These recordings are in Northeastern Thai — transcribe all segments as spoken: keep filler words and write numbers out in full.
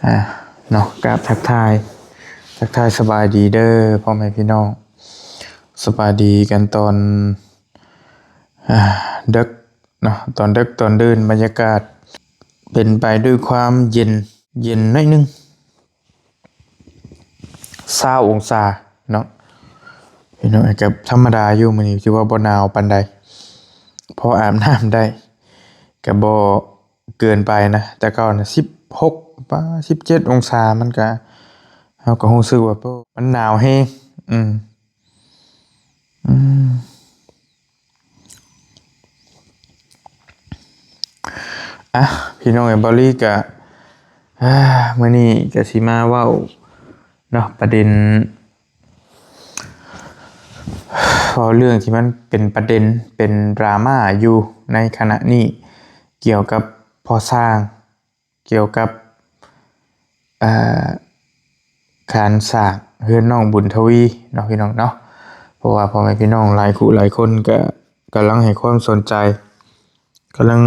อ่าเนาะ กราบทักทาย ทักทายสบายดีเด้อพ่อแม่พี่น้อง สบายดีกันตอนอ่าดึกเนาะ ตอนดึกตอนดื่น บรรยากาศเป็นไปด้วยความเย็น เย็นหน่อยนึง ซาวองศาเนาะ พี่น้อง กับธรรมดาอยู่ มื้อนี้ถือว่าบ่หนาวปานใด พออาบน้ำได้ ก็บ่เกินไปนะ แต่เก่านะ สิบหก ปา สิบเจ็ดองศา มันก็ เราก็รู้สึกว่า โอ้ มันหนาวแฮง อืม อืม อ่ะ พี่น้องเอ้ย บอลลี่กะ อ่า มื้อนี้กะสิมาเว้าเนาะ ประเด็น เว้าเรื่องที่มันเป็นประเด็น เป็นดราม่าอยู่ในขณะนี้ เกี่ยวกับพ่อสร้าง เกี่ยวกับ เอ่อ การสร้างเฮือนน้องบุญทวีเนาะพี่น้องเนาะ เพราะว่าพ่อแม่พี่น้องหลายคู่หลายคนก็กำลังให้ความสนใจ กำลัง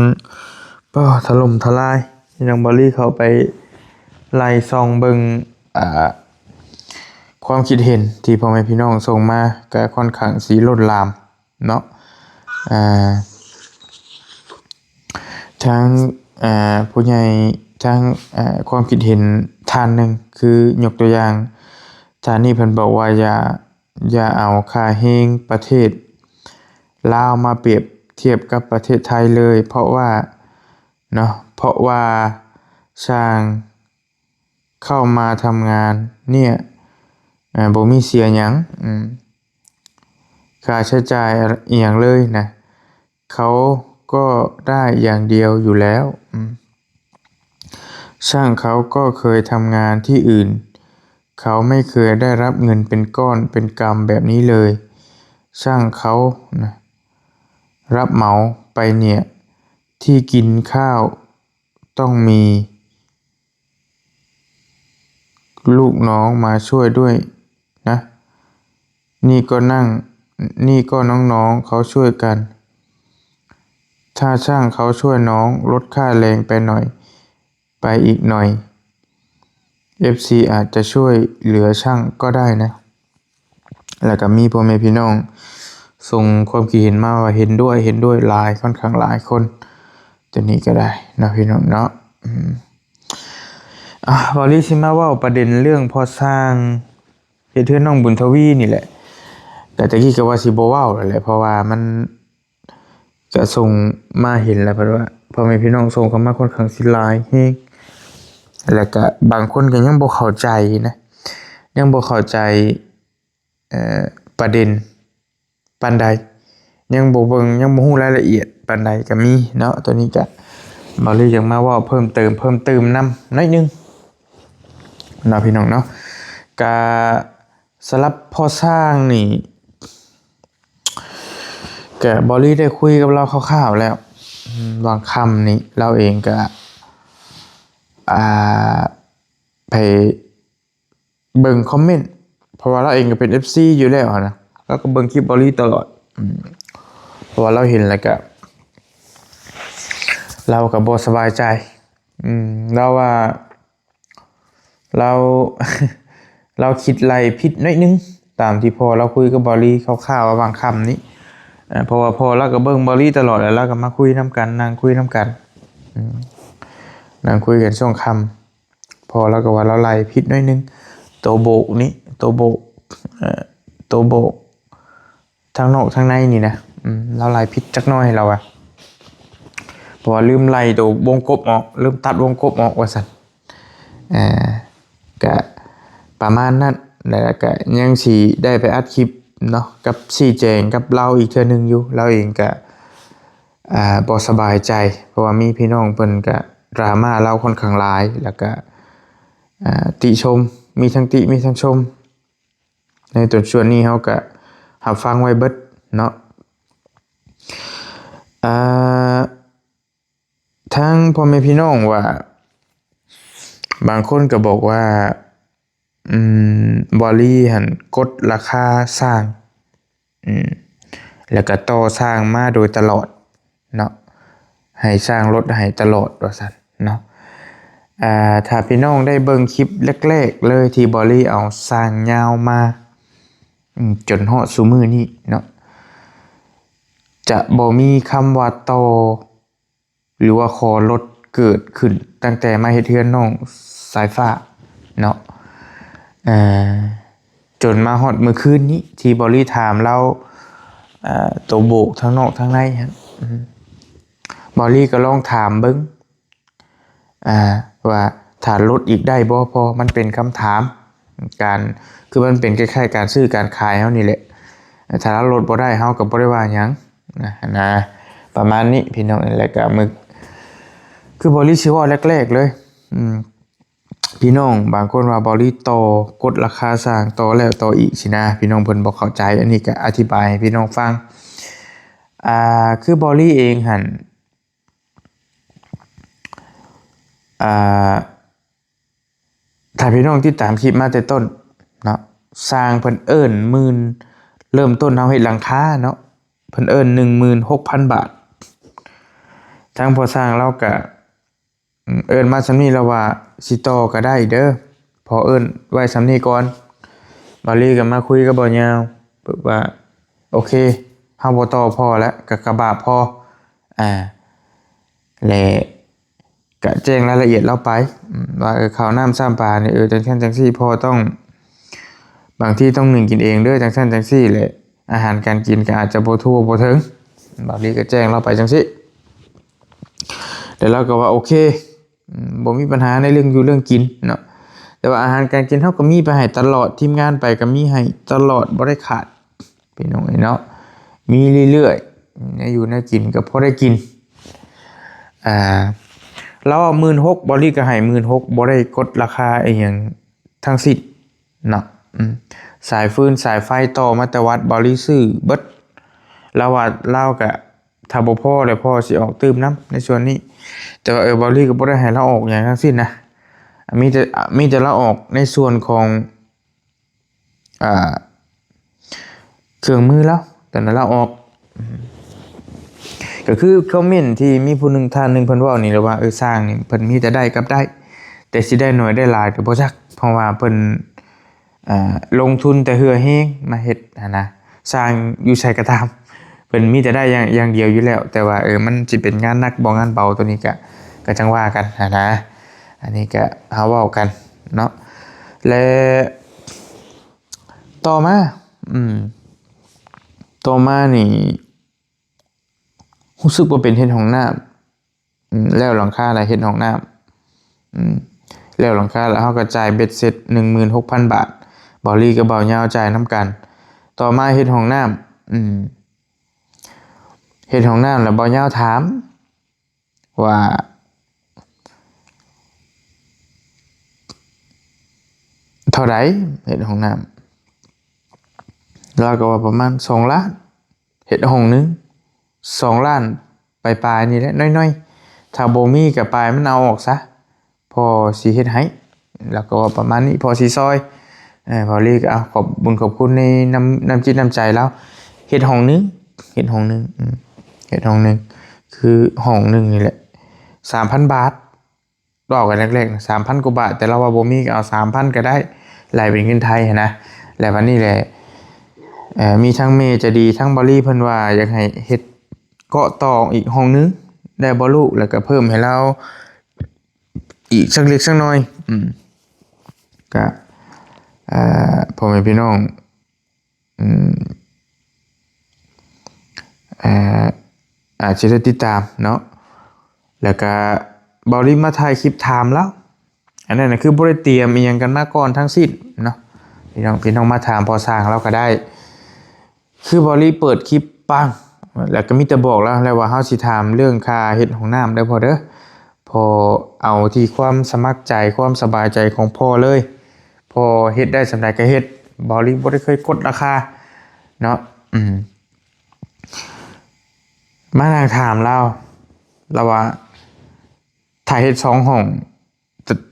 เอ้อ ถล่มทลาย พี่น้องบอลลี่เข้าไปไล่ส่องเบิ่ง อ่า ความคิดเห็นที่พ่อแม่พี่น้องส่งมาก็ค่อนข้างสิล้นหลามเนาะ อ่า ทั้ง อ่า ผู้ใหญ่ ทั้ง อ่า ความคิดเห็นท่านหนึ่ง คือยกตัวอย่าง ท่านนี้เพิ่นบอกว่าอย่า อย่าเอาค่าแฮงประเทศลาวมาเปรียบเทียบกับประเทศไทยเลย เพราะว่า เนาะ เพราะว่าสร้างเข้ามาทำงานเนี่ย เอ่อ บ่มีเสียหยัง อืม ค่าใช้จ่ายอะหยังเลยนะ เขาก็ได้อย่างเดียวอยู่แล้ว อืม ช่างเขาก็เคยทำงานที่อื่น เขาไม่เคยได้รับเงินเป็นก้อนเป็นกำแบบนี้เลย ช่างเขานะ รับเหมาไปเนี่ย ที่กินข้าวต้องมี ลูกน้องมาช่วยด้วยนะ นี่ก็นั่ง นี่ก็น้องๆเขาช่วยกัน ถ้าช่างเขาช่วยน้องลดค่าแรงไปหน่อย ไปอีกหน่อย เอฟซี อาจจะช่วยเหลือช่างก็ได้นะ แล้วก็มีพ่อแม่พี่น้องส่งความคิดเห็นมาว่าเห็นด้วย เห็นด้วยหลาย ค่อนข้างหลายคน ตัวนี้ก็ได้เนาะพี่น้องเนาะ อืม อ่ะ บอลลี่สิมาเว้าประเด็นเรื่องพ่อสร้างเฮ็ดเฮือนน้องบุญทวีนี่แหละ ก็ตะกี้ก็ว่าสิบ่เว้าแล้วแหละ เพราะว่ามัน ก็ส่งมาเห็นแล้ว เพราะว่าพ่อแม่พี่น้องส่งเข้ามาค่อนข้างสิหลายแฮง แล้วก็บางคนก็ยังบ่เข้าใจนะ ยังบ่เข้าใจ เอ่อ ประเด็นปานใด ยังบ่เบิ่ง ยังบ่ฮู้รายละเอียดปานใดก็มีเนาะ ตัวนี้ก็บอลลี่อยากมาเว้าเพิ่มเติม เพิ่มเติมนำหน่อยนึงเนาะพี่น้องเนาะ ก็สำหรับพ่อสร้างนี่ ก็บอลลี่ได้คุยกับลาวคร่าวๆแล้ว อืม บางค่ำนี่ลาวเองก็ อ่า ไปเบิ่งคอมเมนต์ เพราะว่าลาวเองก็เป็น เอฟซี อยู่แล้วหั้นนะ ลาวก็เบิ่งคลิปบอลลี่ตลอด อืม เพราะว่าลาวเห็นแล้วก็ ลาวก็บ่สบายใจ อืม ลาวว่า ลาว ลาวคิดไล่ผิดหน่อยนึง ตามที่พ่อลาวคุยกับบอลลี่คร่าวๆว่าบางค่ำนี้ เอ่อ เพราะว่าพ่อลาวก็เบิ่งบอลลี่ตลอด แล้วลาวก็มาคุยนำกัน นั่งคุยนำกัน อืม นั่งคุยกันช่วงค่ำ พ่อลาวก็ว่าลาวไล่ผิดหน่อยนึง โตโบกนี่ โตโบก เอ่อ โตโบก ทั้งนอกทั้งในนี่นะ อืม ลาวไล่ผิดจักหน่อยลาวว่า เพราะว่าลืมไล่ตัววงกบออก ลืมตัดวงกบออกว่าซั่น เอ่อ ก็ประมาณนั้น แล้วก็ยังสิได้ไปอัดคลิปเนาะ กับชี้แจงกับลาวอีกเทื่อนึงอยู่ ลาวเองก็ อ่า บ่สบายใจ เพราะว่ามีพี่น้องเพิ่นก็ดราม่าลาวค่อนข้างหลาย แล้วก็ อ่า ติชม มีทั้งติ มีทั้งชม ในตอนส่วนนี้เฮาก็รับฟังไว้เบิดเนาะ อ่า ทั้งพ่อแม่พี่น้องว่า บางคนก็บอกว่า อืม บอลลี่หั่นกดราคาสร้าง อืม แล้วก็ต่อสร้างมาโดยตลอดเนาะ ให้สร้างลดให้ตลอดว่าซั่นเนาะ อ่า ถ้าพี่น้องได้เบิ่งคลิปแรกๆเลยที่บอลลี่เอาสร้างยาวมา อืม จนฮอดซุมื้อนี้เนาะ จะบ่มีคำว่าต่อ หรือว่าขอลดเกิดขึ้นตั้งแต่มาเฮ็ดเฮือนน้องสายฟ้าเนาะ เอ่อ จนมาฮอดมื้อคืนนี้ที่บอลลี่ถามลาว เอ่อ ตัวโบกทั้งนอกทั้งในหั่น อืม บอลลี่ก็ลองถามเบิ่ง อ่า ว่าถ้าลดอีกได้บ่ เพราะมันเป็นคำถาม การ คือมันเป็นคล้ายๆการซื้อการขายเฮานี่แหละ ถ้าลาวลดบ่ได้ เฮาก็บ่ได้ว่าหยังนะ นะ ประมาณนี้พี่น้อง แล้วก็มื้อ คือบอลลี่สิเว้าแรกๆเลย อืม พี่น้องบางคนว่าบอลลี่ต่อกดราคาสร้างต่อแล้วต่ออีกสินะ พี่น้องเพิ่นบ่เข้าใจ อันนี้ก็อธิบายให้พี่น้องฟัง อ่า คือบอลลี่เองหั่น อ่า ถ้าพี่น้องติดตามคลิปมาแต่ต้นเนาะ สร้างเพิ่นเอิ้นหมื่น เริ่มต้นเฮาเฮ็ดหลังคาเนาะ เพิ่นเอิ้น หนึ่งหมื่นหกพันบาท ทางพ่อสร้างลาวก็ อืม เอิ้นมาส่ำนี้แล้วว่าสิต่อก็ได้เด้อ พอเอิ้นไว้ส่ำนี้ก่อน บอลลี่ก็มาคุยกับบ่าวยาว ปึ๊บว่า โอเค เฮาบ่ต่อพอแล้ว ก็กะบาปพอ อ่า และก็แจ้งรายละเอียดลาวไป อืม ว่า เออ ข้าวน้ำซ้ำปลานี่ เออ จังซั่นจังซี่ พ่อต้อง บางทีต้องนึ่งกินเองเด้อ จังซั่นจังซี่แหละ อาหารการกินก็อาจจะบ่ทั่วบ่ถึง บอลลี่ก็แจ้งลาวไปจังซี่ แล้วลาวก็ว่า โอเค อืม บ่มีปัญหาในเรื่องอยู่เรื่องกินเนาะ แต่ว่าอาหารการกินเฮาก็มีไปให้ตลอด ทีมงานไปก็มีให้ตลอด บ่ได้ขาด พี่น้องเอ้ยเนาะ มีเรื่อยๆ แนวอยู่แนวกินก็พอได้กิน อ่า ลาวเอา หมื่นหก บอลลี่ก็ให้ หมื่นหก บ่ได้กดราคาอีหยังทั้งสิ้นเนาะ อืม สายฟืนสายไฟต่อมาแต่วัด บอลลี่ซื้อเบิด ลาวว่าลาวก็ ถ้าบ่พอแล้วพ่อสิออกตื่มนำในส่วนนี้ แต่ว่า เออ บอลลี่ก็บ่ได้ให้ลาวออกหยังทั้งสิ้นนะ มีแต่ มีแต่ลาวออกในส่วนของ อ่า เครื่องมือลาว ตอนนั้นลาวออก ก็คือคอมเมนต์ที่มีผู้หนึ่งท่านหนึ่งเพิ่นเว้านี่แหละว่า เออ สร้างนี่เพิ่นมีแต่ได้กับได้ แต่สิได้น้อยได้หลายก็บ่จัก เพราะว่าเพิ่น อ่า ลงทุนแต่เหื่อแฮงมาเฮ็ดหั้นนะ สร้างอยู่ไสก็ตาม เพิ่นมีแต่ได้อย่าง อย่างเดียวอยู่แล้ว แต่ว่า เออ มันสิเป็นงานหนักบ่งานเบา ตัวนี้ก็ ก็จั่งว่ากันหั้นนะ อันนี้ก็เฮาเว้ากันเนาะ และต่อมา อืม ต่อมานี่ รู้สึกว่าเป็นเฮ็ดห้องน้ำ อืม แล้วหลังคาแล้วเฮ็ดห้องน้ำ อืม แล้วหลังคาแล้วเฮาก็จ่ายเบ็ดเสร็จ หนึ่งหมื่นหกพันบาท บอลลี่กับบ่าวยาวจ่ายนำกัน ต่อมาเฮ็ดห้องน้ำ อืม เฮ็ดห้องน้ำแล้วบ่าวยาวถาม ว่า เท่าใดเฮ็ดห้องน้ำ ลาวก็ว่าประมาณสองล้าน เฮ็ดห้องหนึ่ง สองล้านปลายๆนี่แหละ น้อยๆ ถ้าบ่มีก็ปลายมันเอาออกซะ พ่อสิเฮ็ดให้ ลาวก็ว่าประมาณนี้ พ่อสิซอย เออ บอลลี่ก็เอาขอบบุญขอบคุณในน้ำ น้ำจิตน้ำใจลาว เฮ็ดห้องหนึ่ง เฮ็ดห้องหนึ่ง อืม เฮ็ดห้องหนึ่ง คือห้องหนึ่งนี่แหละ สามพันบาท เว้ากันแรกๆนะ สามพันกว่าบาท แต่ลาวว่าบ่มีก็เอาสามพันก็ได้ ไล่เป็นเงินไทยหั้นนะ แล้วบัดนี้แหละ เอ่อ มีทั้งแม่ใจดี ทั้งบอลลี่เพิ่นว่าอยากให้เฮ็ดเกาะต่ออีกห้องหนึ่ง ได้บ่ลูก แล้วก็เพิ่มให้ลาวอีกสักเล็กสักน้อย อืม ก็ เอ่อ พ่อแม่พี่น้อง อืม เอ่อ อาจสิได้ติดตามเนาะ แล้วก็บอลลี่มาถ่ายคลิปถามลาว อันนั้นน่ะคือบ่ได้เตรียมอิหยังกันมาก่อนทั้งสิ้นเนาะ พี่น้อง พี่น้องมาถามพ่อสร้างลาวก็ได้ คือบอลลี่เปิดคลิปปัง แล้วก็มีแต่บอกลาวแหละว่าเฮาสิถามเรื่องค่าเฮ็ดห้องน้ำเด้อพ่อเด้อ พ่อเอาที่ความสมัครใจความสบายใจของพ่อเลย พ่อเฮ็ดได้ส่ำใดก็เฮ็ด บอลลี่บ่ได้เคยกดราคาเนาะ อืม มานั่งถามลาว ลาวว่า ถ้าเฮ็ดสองห้อง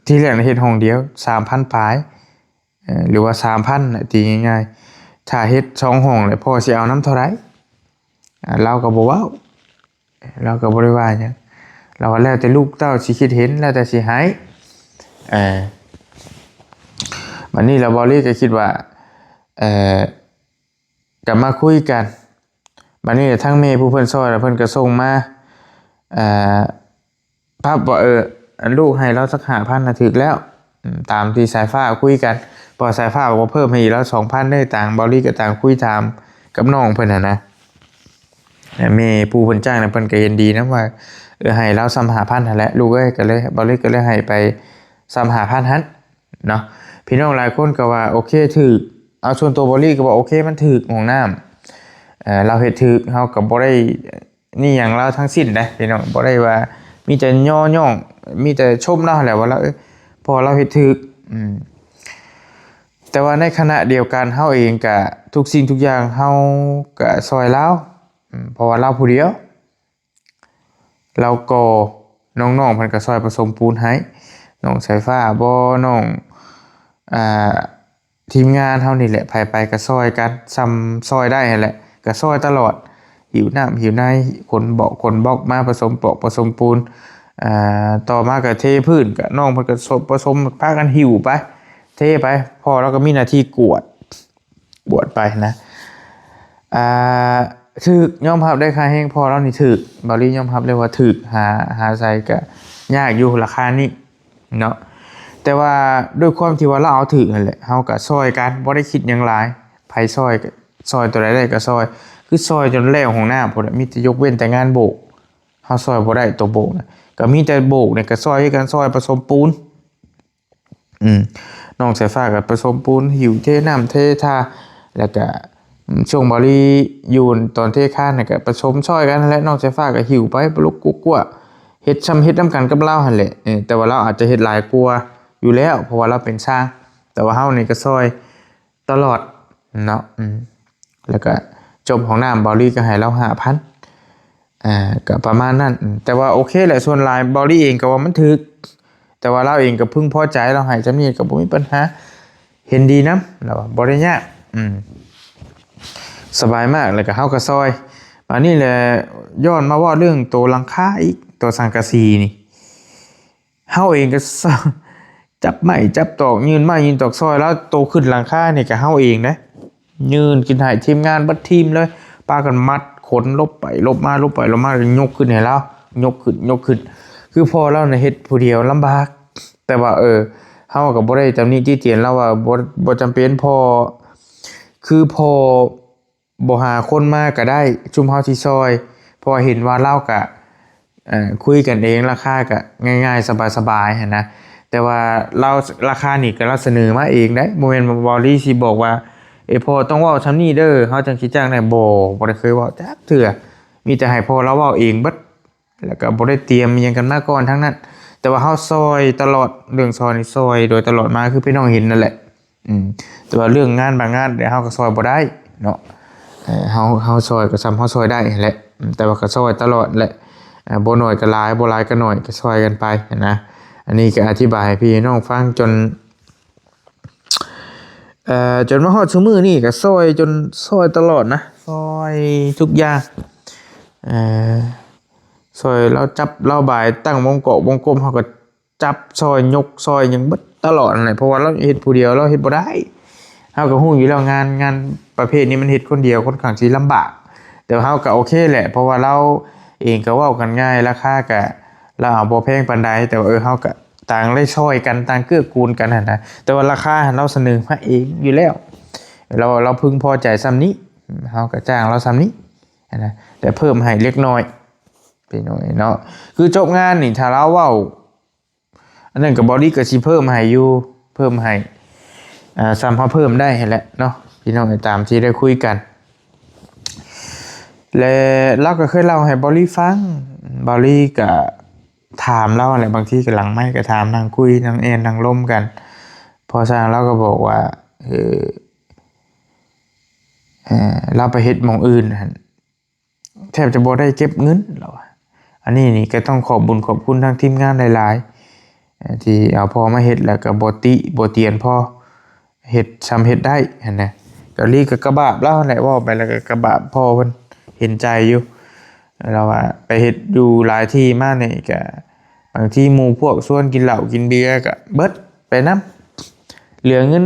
ทีแรกน่ะเฮ็ดห้องเดียว สามพันปลาย เอ่อ หรือว่าสามพันน่ะ ตีง่ายๆ ถ้าเฮ็ดสองห้องแล้วพ่อสิเอานำเท่าใด อ่า ลาวก็บ่เว้า ลาวก็บ่ได้ว่าหยัง ลาวว่าแล้วแต่ลูกเต้าสิคิดเห็น แล้วแต่สิให้ เออ บัดนี้แล้วบอลลี่ก็คิดว่า เออ ก็มาคุยกัน บัดนี้ทางแม่ผู้เพิ่นซอยแล้วเพิ่นก็ส่งมา เอ่อ พับว่า เออ อันลูกให้เราสักห้าพันน่ะถูกแล้ว อืม ตามที่สายฟ้าคุยกัน เพราะสายฟ้าบอกว่าเพิ่มให้อีกแล้วสองพันเด้อ ต่างบอลลี่ก็ต่างคุยถามกับน้องเพิ่นน่ะนะ แม่ผู้เพิ่นจ้างน่ะเพิ่นก็เห็นดีนะว่า เออ ให้เราส่ำห้าพันหั่นแหละ ลูกเอ้ย ก็เลย บอลลี่ก็เลยให้ไปส่ำห้าพันหั่นเนาะ พี่น้องหลายคนก็ว่า โอเค ถูก เอาส่วนตัวบอลลี่ก็ว่า โอเค มันถูกห้องน้ำ เอ่อ เราเฮ็ดถูก เฮาก็บ่ได้นี่หยังลาวทั้งสิ้นนะพี่น้อง บ่ได้ว่ามีแต่ย่อหย่อง มีแต่ชมลาวแหละว่าลาว เอ้ย เพราะว่าลาวเฮ็ดถูก อืม แต่ว่าในขณะเดียวกันเฮาเองก็ทุกสิ่งทุกอย่างเฮาก็ซอยลาว อืม เพราะว่าลาวผู้เดียว ลาวก่อ น้องๆเพิ่นก็ซอยผสมปูนให้ น้องสายฟ้าบ่ น้อง อ่า ทีมงานเฮานี่แหละ ไผไปก็ซอยกัน ส่ำซอยได้หั้นแหละ ก็ซอยตลอด หิ้วน้ำหิ้วใน ขนบล็อกขนบล็อกมาผสมปอกผสมปูน อ่า ต่อมาก็เทพื้น ก็น้องเพิ่นก็สบผสม พากันหิ้วไป เทไป พ่อลาวก็มีหน้าที่กวด กวดไปนะ อ่า ถูก ยอมรับได้ ค่าแรงพ่อลาวนี่ถูก บอลลี่ยอมรับเลยว่าถูก หา หาใส่ก็ยากอยู่ราคานี้เนาะ แต่ว่าด้วยความที่ว่าลาวเอาถูกนั่นแหละ เฮาก็ซอยกัน บ่ได้คิดหยังหลาย ไผซอยก็ซอย ตัวใดได้ก็ซอย คือซอยจนแล้วห้องน้ำพุ้นน่ะ มีแต่ยกเว้นแต่งานโบก เฮาซอยบ่ได้ตัวโบกนะ ก็มีแต่โบกเนี่ยก็ซอยคือกัน ซอยผสมปูน อืม น้องสายฟ้าก็ผสมปูน หิ้วเทน้ำเทท่า แล้วก็ อืม ช่วงบอลลี่อยู่ตอนเทคานน่ะก็ผสมซอยกันนั่นแหละ น้องสายฟ้าก็หิ้วไปปลุกกุ๊กกั๊ว เฮ็ดส่ำเฮ็ดนำกันกับลาวหั่นแหละ เออ แต่ว่าลาวอาจจะเฮ็ดหลายกว่าอยู่แล้ว เพราะว่าลาวเป็นช่าง แต่ว่าเฮานี่ก็ซอยตลอดเนาะ อืม แล้วก็จบห้องน้ำ บอลลี่ก็ให้ลาวห้าพัน อ่า ก็ประมาณนั้น อืม แต่ว่าโอเคแหละ ส่วนหลายบอลลี่เองก็ว่ามันถูก แต่ว่าลาวเองก็พึงพอใจ ลาวให้ส่ำนี้ก็บ่มีปัญหา เห็นดีนำ ลาวว่าบ่ได้ยาก อืม สบายมาก แล้วก็เฮาก็ซอย อันนี้แหละ ย้อนมาเว้าเรื่องตัวหลังคาอีก ตัวสังกะสีนี่ เฮาเองก็ซ- จับไม้จับตอก ยื่นไม้ยื่นตอกซอย แล้วตัวขึ้นหลังคานี่ก็เฮาเองเด้ ยื่นขึ้นให้ทีมงานเบิดทีมเลย พากันมัดขนลบไปลบมา ลบไปลบมา ยกขึ้นให้ลาว ยกขึ้น ยกขึ้น คือพ่อลาวน่ะเฮ็ดผู้เดียวลำบาก แต่ว่า เออ เฮาก็บ่ได้ตำหนิติเตียนลาวว่าบ่ บ่จำเป็น พ่อ คือพ่อ บ่หาคนมาก็ได้ ซุมเฮาสิซอย เพราะว่าเห็นว่าลาวก็ เอ่อ คุยกันเอง ราคาก็ง่ายๆ สบายๆ หั้นนะ แต่ว่าลาว ราคานี่ก็ลาวเสนอมาเองได้ บ่แม่นว่าบอลลี่สิบอกว่า เอ้ย พ่อต้องเว้าส่ำนี้เด้อ เฮาจั่งสิจ้างได้ บ่ บ่ได้เคยเว้าจักเทื่อ มีแต่ให้พ่อลาวเว้าเองเบิด แล้วก็บ่ได้เตรียมอิหยังกันมาก่อนทั้งนั้น แต่ว่าเฮาซอยตลอด เรื่องซอยนี่ซอยโดยตลอดมา คือพี่น้องเห็นนั่นแหละ อืม แต่ว่าเรื่องงานบางงานเดี๋ยวเฮาก็ซอยบ่ได้เนาะ เอ่อ เฮา เฮาซอยก็ส่ำเฮาซอยได้หั้นแหละ อืม แต่ว่าก็ซอยตลอดแหละ อ่า บ่น้อยก็หลาย บ่หลายก็น้อย ก็ซอยกันไปหั้นนะ อันนี้ก็อธิบายให้พี่น้องฟังจน เอ่อ จนมาฮอดซุมื้อนี้ก็ซอยจน ซอยตลอดนะ ซอยทุกอย่าง เอ่อ ซอยลาวจับลาวบาย ตั้งวงกอกวงกลม เฮาก็ จับซอยยกซอยหยังเบิดตลอดนั่นแหละ เพราะว่าลาวเฮ็ดผู้เดียวลาวเฮ็ดบ่ได้ เฮาก็ฮู้อยู่แล้ว งาน งานประเภทนี้มันเฮ็ดคนเดียวค่อนข้างสิลำบาก แต่ว่าเฮาก็โอเคแหละ เพราะว่าลาวเองก็เว้ากันง่าย ราคาก็ลาวเอาบ่แพงปานใด แต่ว่า เออ เฮาก็ต่างได้ซอยกัน ต่างเกื้อกูลกันหั้นนะ แต่ว่าราคาหั้นลาวเสนอมาเองอยู่แล้ว ลาว ลาวพึงพอใจส่ำนี้ เฮาก็จ้างลาวส่ำนี้หั้นนะ แต่เพิ่มให้เล็กน้อย พี่น้องเนาะ คือจบงานนี่ ถ้าลาวเว้า อันนั้นก็บอลลี่ก็สิเพิ่มให้อยู่ เพิ่มให้ อ่า ส่ำเฮาเพิ่มได้หั้นแหละเนาะ พี่น้อง ตามที่ได้คุยกัน และลาวก็เคยเล่าให้บอลลี่ฟัง บอลลี่ก็ถามลาวแหละ บางทีก็หลังไมค์ก็ถาม นั่งคุย นั่งแอ่น นั่งลมกัน พอซ่างลาวก็บอกว่า เออ เอ่อ ลาวไปเฮ็ดหม่องอื่นหั้น แทบจะบ่ได้เก็บเงินแล้วอะ อันนี้นี่ก็ต้องขอบบุญขอบคุณทางทีมงานหลายๆ เอ่อ ที่เอาพ่อมาเฮ็ด แล้วก็บ่ติบ่เตียนพ่อ เฮ็ดส่ำเฮ็ดได้หั้นนะ ก็ลีก็กระบาบลาวแหละ เว้าไปแล้วก็กระบาบพ่อเพิ่น เห็นใจอยู่ ลาวว่าไปเฮ็ดอยู่หลายที่มานี่ก็ บางทีหมู่พวกชวนกินเหล้ากินเบียร์ก็เบิดไปนำ เหลือเงิน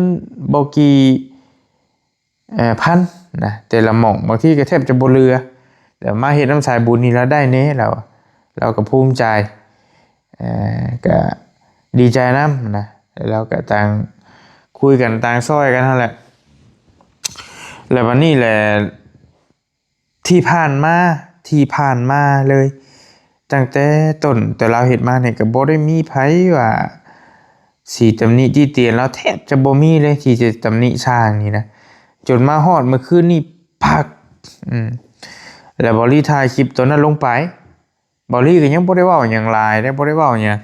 บ่กี่ เอ่อ พันนะ แต่ละหม่อง บางทีก็แทบจะบ่เหลือ แต่มาเฮ็ดนำสายบุญนี่ลาวได้แหน่ ลาว ลาวก็ภูมิใจ เอ่อ ก็ดีใจนำนะ แล้วลาวก็ต่างคุยกัน ต่างซ่อยกันหั้นแหละ แล้วบัดนี้แหละ ที่ผ่านมา ที่ผ่านมาเลย ตั้งแต่ต้นแต่ลาวเฮ็ดมานี่ก็บ่ได้มีไผว่าสิตำหนิติเตียนลาว แทบจะบ่มีเลยที่จะตำหนิช่างนี่นะ จนมาฮอดเมื่อคืนนี่ ปัก อืม แล้วบอลลี่ถ่ายคลิปตอนนั้นลงไป บอลลี่ก็ยังบ่ได้เว้าหยังหลายเด้ บ่ได้เว้าหยัง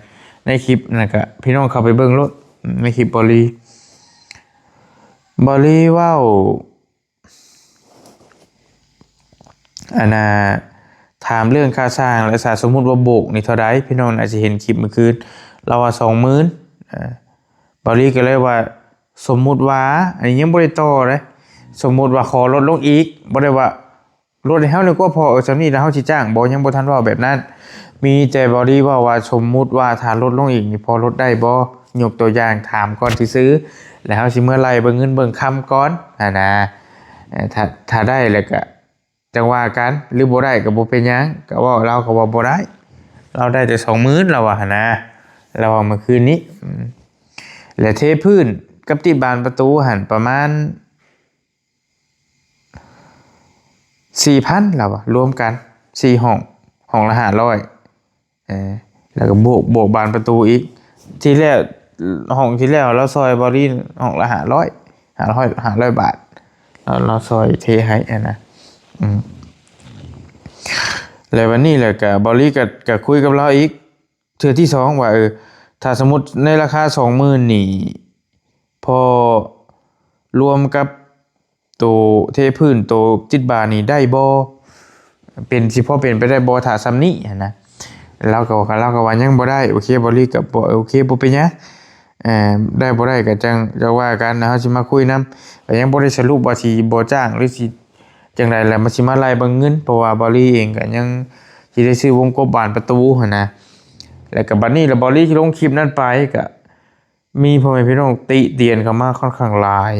ในคลิปนั่นก็ พี่น้องเข้าไปเบิ่งโลด ในคลิปบอลลี่ บอลลี่เว้า อันน่ะ ถามเรื่องค่าช่าง และถ้าสมมุติว่าโบกนี่เท่าใด พี่น้องน่าสิเห็นคลิปเมื่อคืน ลาวว่า สองหมื่น อ่า บอลลี่ก็เลยว่า สมมุติว่า อันนี้ยังบ่ได้ต่อเด้ สมมุติว่าขอลดลงอีก บ่ได้ว่า ลดให้เฮานี่กว่าพอ เออ ส่ำนี้แล้วเฮาสิจ้างบ่ ยังบ่ทันเว้าแบบนั้น มีแต่บอลลี่เว้าว่า สมมุติว่าถ้าลดลงอีกนี่พอลดได้บ่ ยกตัวอย่างถามก่อนซื่อๆ แล้วเฮาสิเมือไล่เบิ่งเงินเบิ่งคำก่อนหั้นนะ เอ่อ ถ้า ถ้าได้แล้วก็จั่งว่ากัน หรือบ่ได้ก็บ่เป็นหยัง ก็เว้า ลาวก็ว่าบ่ได้ ลาวได้แต่ สองหมื่น ลาวว่าหั้นนะ ลาวว่าเมื่อคืนนี้ อืม และเทพื้นกับติดบานประตูหั้นประมาณ สี่พัน ลาวว่ะ รวมกัน สี่ห้อง ห้องละ ห้าร้อย เออ แล้วก็บวก บวกบานประตูอีก ทีแรก ห้องที่แล้วลาวซ่อยบอลลี่ห้องละ ห้าร้อย ห้าร้อย ห้าร้อยบาท ลาว ลาวซ่อยเทให้หั้นนะ อืม แล้วบัดนี้แหละก็บอลลี่ก็ ก็คุยกับลาวอีก เทื่อที่สองว่า เออ ถ้าสมมุติในราคา สองหมื่น นี่ พอรวมกับโตเทพื้น โตติดบานนี่ได้บ่ เป็น สิพอเป็นไปได้บ่ ถ้าส่ำนี้หั้นนะ ลาวก็ ลาวก็ว่ายังบ่ได้ โอเค บอลลี่ก็บ่ โอเค บ่เป็นหยัง เอ่อ ได้บ่ได้ก็จั่ง จั่งว่ากันนะ เฮาสิมาคุยนำ ก็ยังบ่ได้สรุปว่าสิบ่จ้าง หรือสิจั่งใด แล้วมันสิมาไล่เบิ่งเงิน เพราะว่าบอลลี่เองก็ยังสิได้ซื้อวงกบบานประตูหั้นนะ แล้วก็บัดนี้ละบอลลี่ลงคลิปนั้นไป ก็มีพ่อแม่พี่น้องติเตียนเข้ามาค่อนข้างหลาย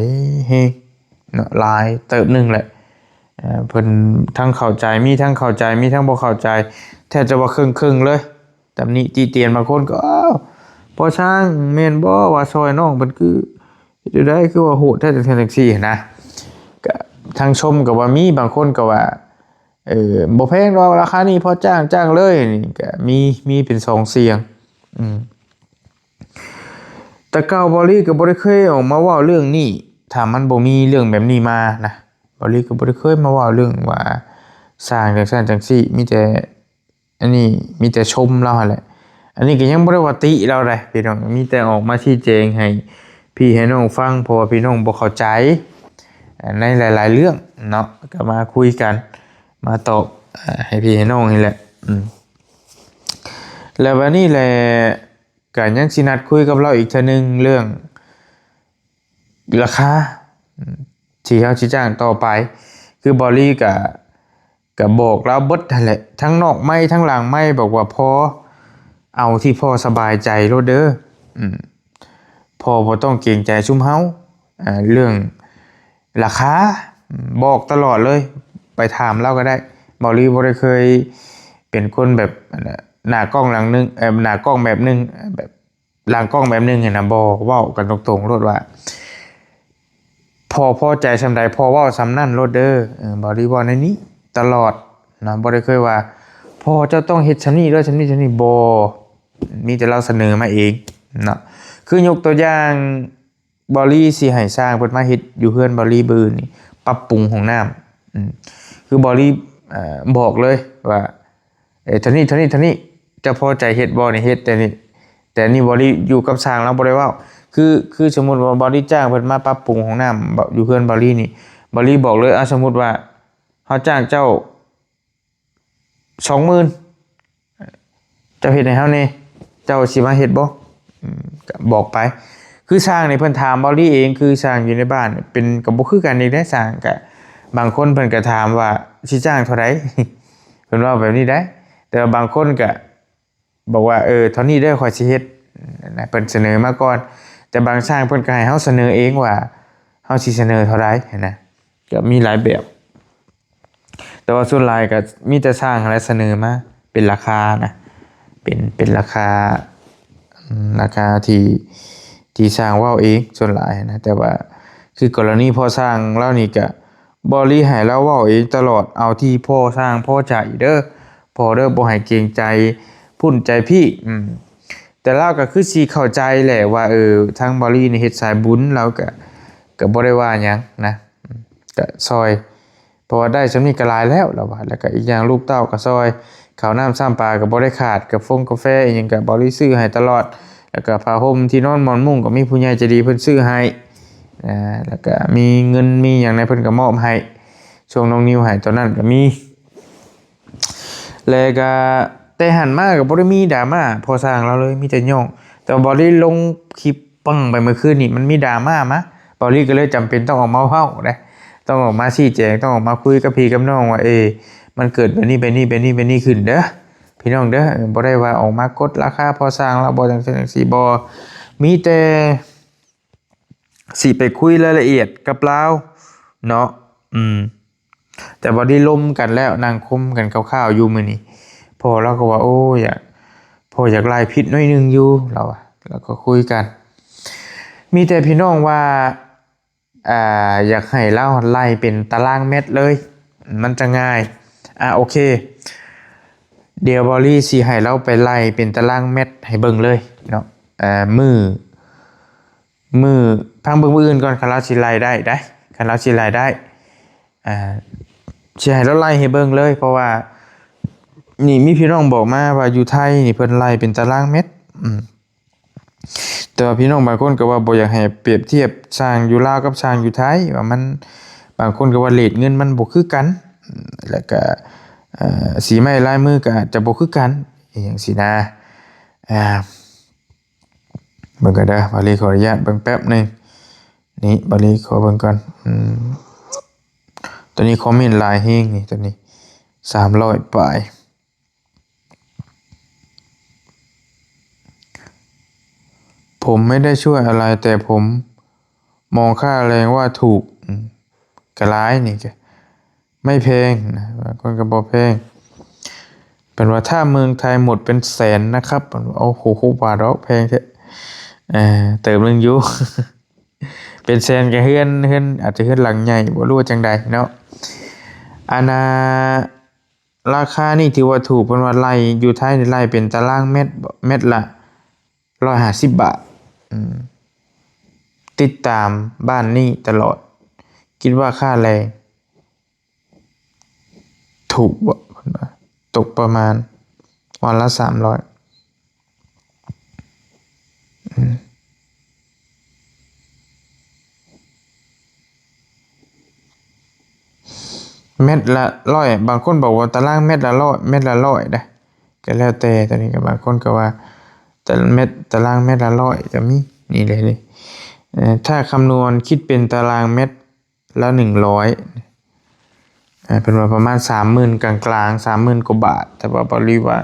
แฮงเนาะ หลายเติบหนึ่งแหละ เอ่อ เพิ่นทั้งเข้าใจ มีทั้งเข้าใจ มีทั้งบ่เข้าใจ แทบจะว่าครึ่งๆเลย ตำหนิติเตียน บางคนก็ "อ้าว พ่อช่าง แม่นบ่ว่าซ่อยน้องเพิ่น คือเฮ็ดจั่งใด คือว่าโหดแท้ จั่งซั้นจั่งซี้" หั้นนะ ก็ทั้งชมก็ว่ามี บางคนก็ว่า เออ "บ่แพงดอก ราคานี้พอจ้าง จ้างเลย" นี่ก็มี มีเป็นสองเสียง อืม แต่เก่าบอลลี่ก็บ่ได้เคยออกมาเว้าเรื่องนี้ ถ้ามันบ่มีเรื่องแบบนี้มานะ บอลลี่ก็บ่ได้เคยมาเว้าเรื่องว่าช่างจั่งซั้นจั่งซี้ มีแต่ อันนี้มีแต่ชมลาวหั้นแหละ อันนี้ก็ยังบ่ได้ว่าติลาวใด พี่น้อง มีแต่ออกมาชี้แจงให้พี่ให้น้องฟัง เพราะว่าพี่น้องบ่เข้าใจ อ่า ในหลายๆเรื่องเนาะ ก็มาคุยกัน มาตอบ อ่า ให้พี่ให้น้องนี่แหละ อืม แล้วบัดนี้แหละ ก็ยังสินัดคุยกับลาวอีกเทื่อหนึ่งเรื่องราคา อืม ที่เฮาสิจ้างต่อไป คือบอลลี่ก็ ก็บอกลาวเบิดหั้นแหละ ทั้งนอกไมค์ทั้งหลังไมค์ บอกว่า "พ่อ เอาที่พ่อสบายใจโลดเด้อ อืม พ่อบ่ต้องเกรงใจซุมเฮา อ่า เรื่องราคา" อืม บอกตลอดเลย ไปถามลาวก็ได้ บอลลี่บ่ได้เคยเป็นคนแบบ หน้ากล้องหลังหนึ่ง เอ่อ หน้ากล้องแบบหนึ่ง แบบหลังกล้องแบบหนึ่งหั้นนะ บ่ เว้ากันตรงๆโลดว่า "พ่อพอใจส่ำใด พ่อเว้าส่ำนั้นโลดเด้อ" เออ บอลลี่เว้าในนี้ตลอดเนาะ บ่ได้เคยว่า "พ่อเจ้าต้องเฮ็ดส่ำนี้เด้อ ส่ำนี้ ส่ำนี้" บ่ มีแต่ลาวเสนอมาเองเนาะ คือยกตัวอย่าง บอลลี่สิให้ช่างเพิ่นมาเฮ็ดอยู่เฮือนบอลลี่มื้อนี้ ปรับปรุงห้องน้ำ อืม คือบอลลี่ เอ่อ บอกเลยว่า เอ้ย เท่านี้ เท่านี้ เท่านี้ เจ้าพอใจเฮ็ดบ่นี่ เฮ็ด แต่นี่ แต่นี่บอลลี่อยู่กับช่าง ลาวบ่ได้เว้า คือ คือสมมุติว่าบอลลี่จ้างเพิ่นมาปรับปรุงห้องน้ำอยู่เฮือนบอลลี่นี่ บอลลี่บอกเลย อ่ะ สมมุติว่าเฮาจ้างเจ้า สองหมื่น เจ้าเฮ็ดให้เฮาแหน่ เจ้าสิมาเฮ็ดบ่ อืม ก็บอกไป คือช่างนี่เพิ่นถามบอลลี่เอง คือช่างอยู่ในบ้านเป็น ก็บ่คือกันอีกเด้ ช่างก็ บางคนเพิ่นก็ถามว่าสิจ้างเท่าใด เพิ่นเว้าแบบนี้ได้ แต่ว่าบางคนก็ บอกว่า เออ เท่านี้เด้อ ข้อยสิเฮ็ด นะ เพิ่นเสนอมาก่อน แต่บางช่างเพิ่นก็ให้เฮาเสนอเองว่า เฮาสิเสนอเท่าใดหั้นนะ ก็มีหลายแบบ แต่ว่าส่วนหลายก็มีแต่ช่างหั้นแหละเสนอมาเป็นราคานะ เป็น เป็นราคา อืม ราคาที่ ที่ช่างเว้าเองส่วนหลายนะ แต่ว่าคือกรณีพ่อช่างลาวนี่ก็ บ่าวลีให้ลาวเว้าเองตลอด เอาที่พ่อช่างพอใจเด้อ พ่อเด้อ บ่ให้เกรงใจพุ่นใจพี่ อืม แต่ลาวก็คือสิเข้าใจแหละว่า เออ ทางบ่าวลีนี่เฮ็ดสายบุญ ลาวก็ ก็บ่ได้ว่าหยังนะ อืม ก็ซ่อย เพราะว่าได้ส่ำนี้ก็หลายแล้ว ลาวว่า แล้วก็อีกอย่างลูกเต้าก็ซ่อย ข้าวน้ำซ้ำปลาก็บ่ได้ขาด กาฟงกาแฟอีหยังก็บ่าวลีซื้อให้ตลอด แล้วก็ผ้าห่มที่นอนหมอนมุ้งก็มีผู้ใหญ่ใจดีเพิ่นซื้อให้ อ่า แล้วก็มีเงินมีหยังในเพิ่นก็มอบให้ ช่วงน้องนิวให้ตอนนั้นก็มี แล้วก็แต่หั้นมาก็บ่ได้มีดราม่าพ่อช่างลาวเลย มีแต่ย่อง แต่ว่าบ่าวลีลงคลิปปังไปเมื่อคืนนี่ มันมีดราม่ามา บ่าวลีก็เลยจำเป็นต้องออกมาเว้าเด้ ต้องออกมาชี้แจง ต้องออกมาคุยกับพี่กับน้องว่า เอ มันเกิดแบบนี้ แบบนี้ แบบนี้ แบบนี้ขึ้นเด้อ พี่น้องเด้อ เออ บ่ได้ว่าออกมากดราคาพ่อช่างลาว บ่จั่งซั้นจั่งซี้ บ่ มีแต่ สิไปคุยรายละเอียดกับลาวเนาะ อืม แต่บ่าวลีลมกันแล้ว นั่งคุมกันคร่าวๆอยู่มื้อนี้ พ่อลาวก็ว่า โอ้ อยาก พ่ออยากไล่ผิดหน่อยหนึ่งอยู่ ลาวว่า แล้วก็คุยกัน มีแต่พี่น้องว่า อ่า อยากให้ลาวไล่เป็นตารางเมตรเลย มันจะง่าย อ่า โอเค เดี๋ยวบ่าวลีสิให้ลาวไปไล่เป็นตารางเมตรให้เบิ่งเลยเนาะ อ่า มื้อ มื้อ พังเบิ่งมื้ออื่นก่อน คันลาวสิไล่ได้ ได้ คันลาวสิไล่ได้ อ่า สิให้ลาวไล่ให้เบิ่งเลย เพราะว่า นี่มีพี่น้องบอกมาว่าอยู่ไทยนี่เพิ่นไล่เป็นตารางเมตร อืม แต่ว่าพี่น้องบางคนก็ว่าบ่อยากให้เปรียบเทียบช่างอยู่ลาวกับช่างอยู่ไทย ว่ามัน บางคนก็ว่าเรทเงินมันบ่คือกัน แล้วก็ เอ่อ สีไม้ลายมือก็อาจจะบ่คือกัน อหย่างซี้นะ อ่า เบิ่งกันเด้อ บ่าวลีขออนุญาตเบิ่งแป๊บหนึ่ง นี่ บ่าวลีขอเบิ่งก่อน อืม ตัวนี้คอมเมนต์หลายแฮงนี่ ตัวนี้ สามร้อยปลาย ผมไม่ได้ช่วยอะไร แต่ผมมองค่าแรงว่าถูก อืม ก็หลายนี่ก็ไม่แพงนะ บางคนก็บ่แพง เพิ่นว่าถ้าเมืองไทยหมดเป็นแสนนะครับ เพิ่นว่า โอ้โห บ่ดอก แพงแท้ เอ่อ เติมหนึ่งอยู่ เป็นแสนก็เฮือน เฮือน อาจจะเฮือนหลังใหญ่ บ่รู้ว่าจั่งใดเนาะ อันน่ะ ราคานี่ถือว่าถูก เพิ่นว่าไล่อยู่ไทยนี่ไล่เป็นตารางเมตร เมตรละร้อยห้าสิบบาท อืม ติดตามบ้านนี่ตลอด คิดว่าค่าแรงถูกบ่ เพิ่นว่า ตกประมาณวันละสามร้อย อืม เมตรละร้อย บางคนบอกว่าตารางเมตรละร้อย เมตรละร้อยนะ ก็แล้วแต่ ตัวนี้ก็บางคนก็ว่า แต่ละเมตร ตารางเมตรละร้อยก็มี นี่เลยนี่ เอ่อ ถ้าคำนวณคิดเป็นตารางเมตรละหนึ่งร้อย อ่า เพิ่นว่าประมาณสามหมื่นกลางๆ สามหมื่นกว่าบาท แต่ว่าบ่าวลีว่า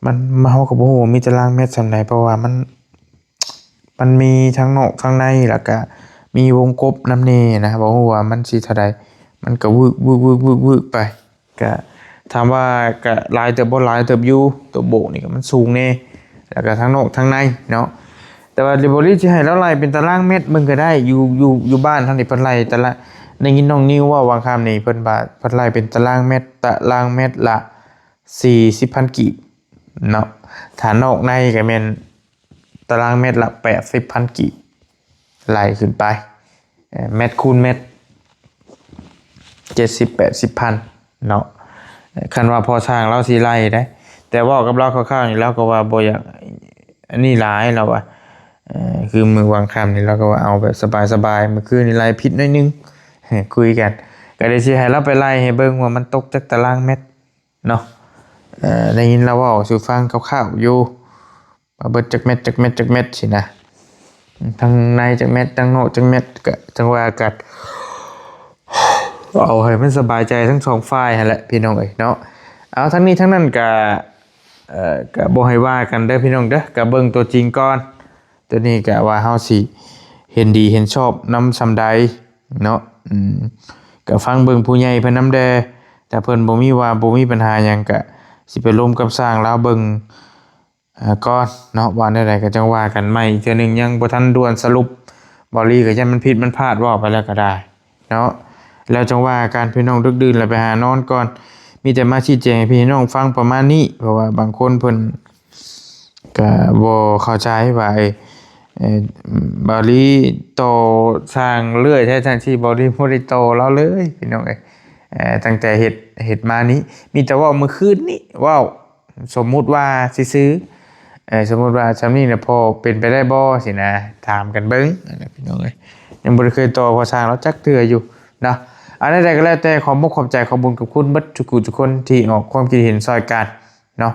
มัน เฮาก็บ่ฮู้ว่ามีตารางเมตรส่ำใด เพราะว่ามัน มันมีทั้งนอกทั้งใน แล้วก็มีวงกบนำแน่นะ บ่ฮู้ว่ามันสิเท่าใด มันก็วืก วืก วืก วืก วืกไป ก็ถามว่าก็หลายเติบบ่ หลายเติบอยู่ ตัวโบกนี่ก็มันสูงแน่ แล้วก็ทั้งนอกทั้งในเนาะ แต่ว่าบ่าวลีสิให้ลาวไล่เป็นตารางเมตรเบิ่งก็ได้ อยู่ อยู่ อยู่บ้านเฮานี่เพิ่นไล่ตาราง ได้ยินน้องนิวเว้าบางคำนี่ เพิ่นว่าเพิ่นไล่เป็นตารางเมตร ตารางเมตรละสี่สิบพันกีบเนาะ ถ้านอกในก็แม่นตารางเมตรละแปดสิบพันกีบ ไล่ขึ้นไป เอ่อ เมตรคูณเมตร เจ็ดสิบแปดสิบพันเนาะ คันว่าพ่อช่างลาวสิไล่ได้ แต่เว้ากับลาวคร่าวๆนี่ ลาวก็ว่าบ่อยากอันนี้หลาย ลาวว่า เอ่อ คือมื้อวางค่ำนี่ ลาวก็ว่าเอาแบบสบายๆ มื้อคืนนี่ไล่ผิดหน่อยหนึ่ง คุยกัน ก็เลยสิให้ลาวไปไล่ให้เบิ่งว่ามันตกจักตารางเมตรเนาะ เอ่อ ได้ยินลาวเว้าสู่ฟังคร่าวๆอยู่ ว่าเบิดจักเมตร จักเมตร จักเมตรซี้นะ ทั้งในจักเมตร ทั้งนอกจักเมตร ก็จั่งว่ากัน เอาให้มันสบายใจทั้งสองฝ่ายหั้นแหละพี่น้องเอ้ยเนาะ เอาทั้งนี้ทั้งนั้นก็ เอ่อก็บ่ให้ว่ากันเด้อพี่น้องเด้อ ก็เบิ่งตัวจริงก่อน ตัวนี้ก็ว่าเฮาสิเห็นดีเห็นชอบนำส่ำใดเนาะ อืม ก็ฟังเบิ่งผู้ใหญ่เพิ่นนำแด่ ถ้าเพิ่นบ่มีว่าบ่มีปัญหาหยัง ก็สิไปลมกับช่างลาวเบิ่ง เอ่อ ก่อนเนาะ ว่าแนวใดก็จั่งว่ากันใหม่อีกเทื่อหนึ่ง ยังบ่ทันด่วนสรุป บ่าวลีก็ย้านมันผิดมันพลาด เว้าไปแล้วก็ได้เนาะ แล้วจั่งว่ากันพี่น้อง ดึกดื่นแล้วไปหานอนก่อน มีแต่มาชี้แจงให้พี่น้องฟังประมาณนี้ เพราะว่าบางคนเพิ่นก็บ่เข้าใจว่า เอ่อ เอ่อ บ่าวลีต่อช่างเรื่อยแท้ ทั้งที่บ่าวลีบ่ได้ต่อลาวเลยพี่น้องเอ้ย เอ่อ ตั้งแต่เฮ็ด เฮ็ดมานี้ มีแต่เว้ามื้อคืนนี้ เว้า สมมุติว่าซื่อๆ เอ่อ สมมุติว่าส่ำนี้น่ะ พอเป็นไปได้บ่ ซี้นะ ถามกันเบิ่งนะพี่น้องเอ้ย ยังบ่ได้เคยต่อพ่อช่างลาวจักเทื่ออยู่เนาะ อันใดก็แล้วแต่ ขอบอกขอบใจขอบบุญขอบคุณเบิดทุกผู้ทุกคนที่ออกความคิดเห็นซ่อยกันเนาะ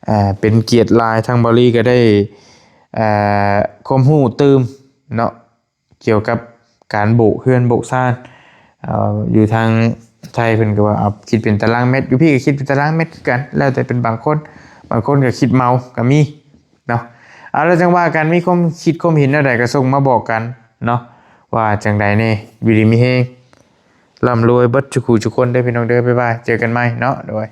เอ่อ เป็นเกียรติหลาย ทางบ่าวลีก็ได้ เอ่อ ความรู้ตื่มเนาะ เกี่ยวกับการโบกเฮือนโบกซาน เอ่อ อยู่ทางไทยเพิ่นก็ว่าเอาคิดเป็นตารางเมตร อยู่พี้ก็คิดเป็นตารางเมตรคือกัน แล้วแต่เป็นบางคน บางคนก็คิดเหมาก็มีเนาะ เอา แล้วจั่งว่ากัน มีความคิดความเห็นแนวใดก็ส่งมาบอกกันเนาะ ว่าจั่งใดแน่ อยู่ดีมีแฮง ร่ำรวยเบิดทุกผู้ทุกคนเด้อพี่น้องเด้อ บ๊ายบาย เจอกันใหม่เนาะ โดย